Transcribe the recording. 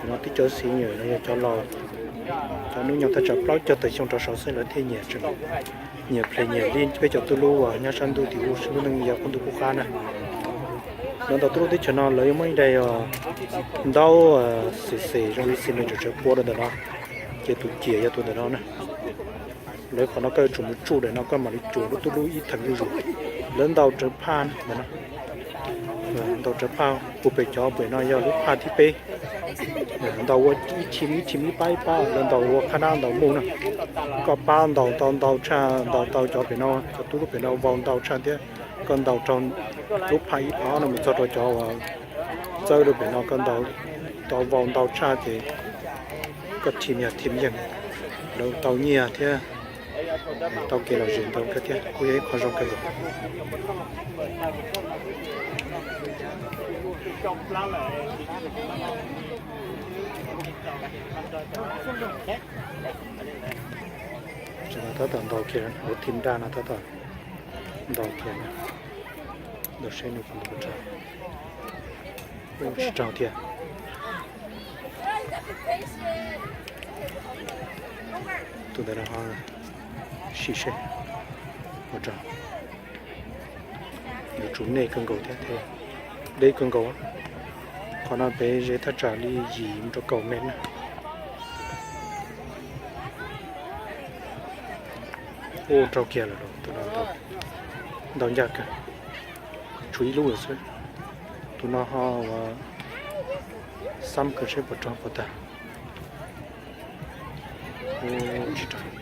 No tib cov xib nyuam no yog cov laus, cov hnub nyoog thaj tsam plaub caug tawm xyoo rov saud xwb lawv thiaj nyiam tseem, nyiam phem nyiam li peb cov tub lub uas nyob sab ntuj tim ub, lub neej yav qub ntuj qub qab na. Lawv ntau tub lub teb chaws no lawv yuav muaj ib daim ntaub xim xim zoo li xim nees tseem tsawv pua rau ntawm no, ces tus ciam yog tus ntawm no na. Lawv qhov no koj yuav tsum mus tsuj daim no koj mam li cuam lub tub lub ib theem zuj zus. Lawv ntaus rawv phaj ntawm no, ntaus rawv phaj puag pem cov pem no yog lub phaj thib peb. Ntaus ua ib thim ib thim ib pab ib pab, lawv ntaus ua qhab nab ntaus muj na. Koj pab ntaus tau ntau tshaj, ntaus tau cov pem no, cov tub lub pem no vau ntau tshaj thiab. Koj ntaus rau lub phaj ib phab no mus txog rau cov uas txawb rau pem no, koj ntaus tau vau ntau tshaj ces koj thim yog thim yeej, lawv tau nyiaj thiab tau kev lom zem ntau kawg thiab, kuj yog ib qho zoo kawg nkaus. Tab tom ntaus kiag, lawv thim daj no tab tom ntaus kiag, ntaus seb nws puas ntaus puas raug. Tsis raug thiab. Tus ntawd no ho sim seb puas raug. Yuav tsum nej kawg nkaus thiab, deb kawg nkaus. Qhov no pem ze thaj tsam li yim mus rau kaum mev na. Ua raug kiag lawm, tus no ntau ncaj kawg, tshuav ib lub lawm xwb. Tus no ho ua xab kawg seb puas raug puas tag. Tsis raug.